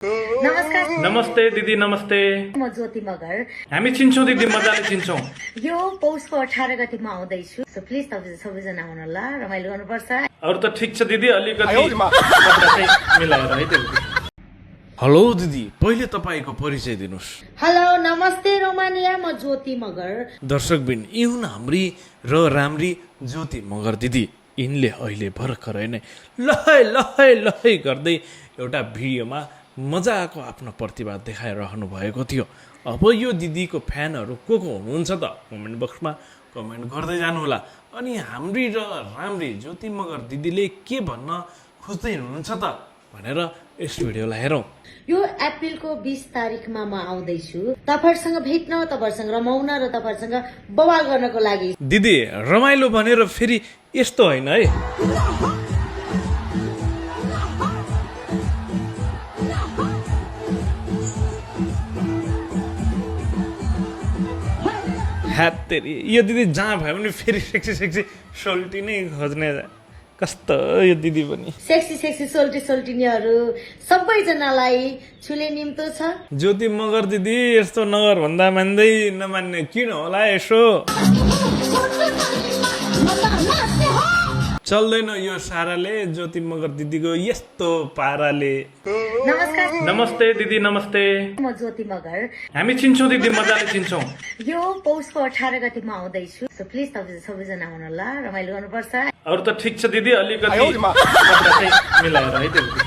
नमस्कार। नमस्ते दिदी, नमस्ते। म ज्योति मगर। हामी चिन्छौँ दिदी, मजाले चिन्छौँ। यो पौषको 18 गतिमा आउँदैछु, सो प्लिज तपाईँ सबैजना आउनु ल, रमाइलो गर्नुपर्छ। अरू त ठिक छ दिदी, अलिकति मिलाएर है दिदी। हेलो दिदी, पहिले तपाईँको परिचय दिनुहोस्। हेलो नमस्ते रोमानिया, म ज्योति मगर। दर्शकबिन, यी हुन् हाम्री र राम्री ज्योति मगर दिदी। यिनले अहिले भर्खरै नै लहै लहै लहै गर्दै एउटा भिडियोमा मजाको आफ्नो प्रतिभा देखाइरहनु भएको थियो। अब यो दिदीको फ्यानहरू को हुनुहुन्छ त कमेन्ट बक्समा कमेन्ट गर्दै जानुहोला। अनि हाम्री र राम्री ज्योति मगर दिदीले के भन्न खोज्दै हुनुहुन्छ त भनेर यस भिडियोलाई हेरौँ। यो अप्रिलको 20 तारिकमा म आउँदैछु तपाईहरुसँग भेट्न, तपाईहरुसँग रमाउन र तपाईहरुसँग बवाल गर्नको लागि। दिदी रमाइलो भनेर फेरि यस्तो होइन है। हात्तेरी, यो दिदी जहाँ भयो भने फेरि सेक्सी सेक्सी सोल्टी नै खोज्ने। कस्तो यो दिदी पनि। सेक्सी सेक्सी सोल्टी सोल्टिनीहरू सबैजनालाई छुले निम्तो छ। ज्योति मगर दिदी यस्तो नगर भन्दा मान्दै नमान्ने किन होला यसो? चल्दैन यो साराले ज्योति मगर दिदीको यस्तो पाराले। नमस्कार। नमस्ते दिदी, नमस्ते। म ज्योति मगर। हामी चिन्छौँ दिदी, मजाले चिन्छौँ। यो पौषको 18 गतिमा आउँदैछु, सो प्लिज तपाईँ सबैजना आउनु ल, रमाइलो गर्नुपर्छ। अरू त ठिक छ दिदी, अलिकति मिलाएर है दिदी।